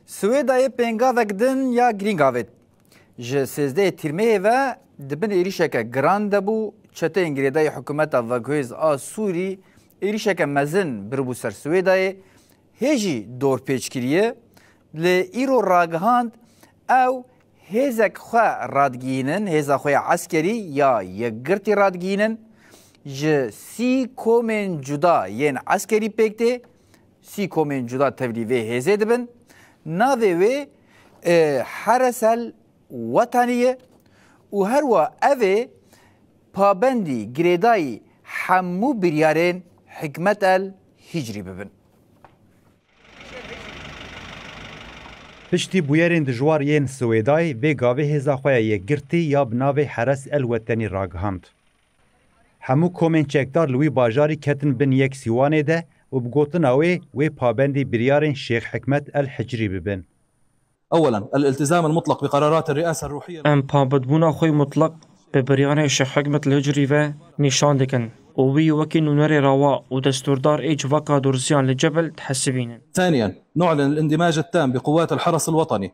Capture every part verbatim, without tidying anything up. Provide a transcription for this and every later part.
Swêdayê pêngavek din ya girîng avêt. Ji sêzdehê Tîrmehê ve di bin êrîşeke giran de bû, çeteyên girêdayî hikûmeta veguhêz a Sûrî êrîşeke mezin biribû ser Swêdayê, hê jî dorpêç kiriye. Li îro ragihand ew hêzek xwe radigihînin, hêza xwe ya eskerî ya yekgirtî radigihînin. Ji sî komên cuda yên eskerî pêk tê, sî komên cuda tevlî vê hêzê dibin. Navê wê, e, Heres el Wetanî ye û herwa ev ê pabendî girêdayî hemû biryarên Hikmet el Hicrî bibin. Piştî bûyerên dijwar yên Swêdayê, vê gavê hêza xwe ya yekgirtî ya bi navê Heres el Wetenî ragihand. Hemû komên çekdar li wî bajarî ketin bin yek sîwanê de û bi gotina wê, wê pabendî biryarên Şêx Hikmet el Hicrî bibin. أولاً، الالتزام المطلق بقرارات الرئاسة الروحية. Em pabendbûna xwe mutlaq bi biryarên Şêx Hikmet el Hicrî ve nîşan dikin û wî wekî nûnerê rawa û destûrdar ê civaka Durziyan li Cebel dihesibînin. ثانياً، نعلن الاندماج التام بقوات الحرس الوطني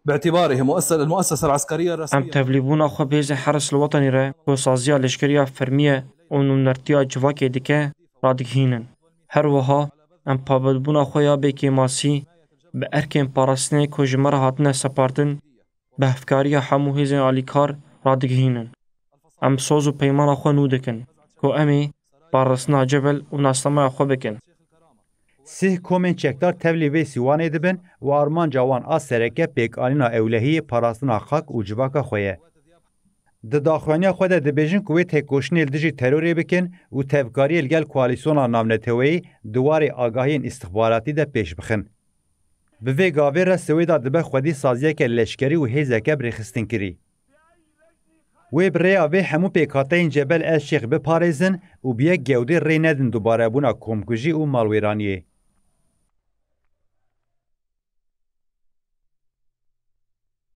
باعتباره مؤسس-، المؤسسة العسكرية الرسمية. Em tevlîbûna xwe bi hêzên Heres el Wetenî re, ku saziya leşkeriya fermî ye û nûnertiya civakê dike, radigihînin. Her wiha em pabendbûna xwe ya bêkêmasî bi erkên parastinê ku ji me re hatine separtin, bi hevkariya hemû hêzên alîkar radigihînin. Em soz û peymana xwe nû dikin ku em ê parastina Cebel û nasnameya xwe bikin. Sih komên çekdar tevlî vê sîwanê dibin û armanca wan a sereke pêkanîna ewlehiyê parastina xak û civaka xwe ye. Di daxuyaniya xwe de dibêjin ku wê têkoşînê li dijî terorê bikin û tevkariyê li gel koalîsyona navneteweyî di warê agahiyên îstixbaratî de pêş bixin. Bi vê gavê re Swêda dibe xwedî saziyeke leşkerî û hêzeke bi rêxistinkirî. Wê bi rêya vê hemû pêkhateyên Cebel El Şêx biparêzin û bi yek gewdê rê nedin dubarebûna komkujî û malwêraniyê.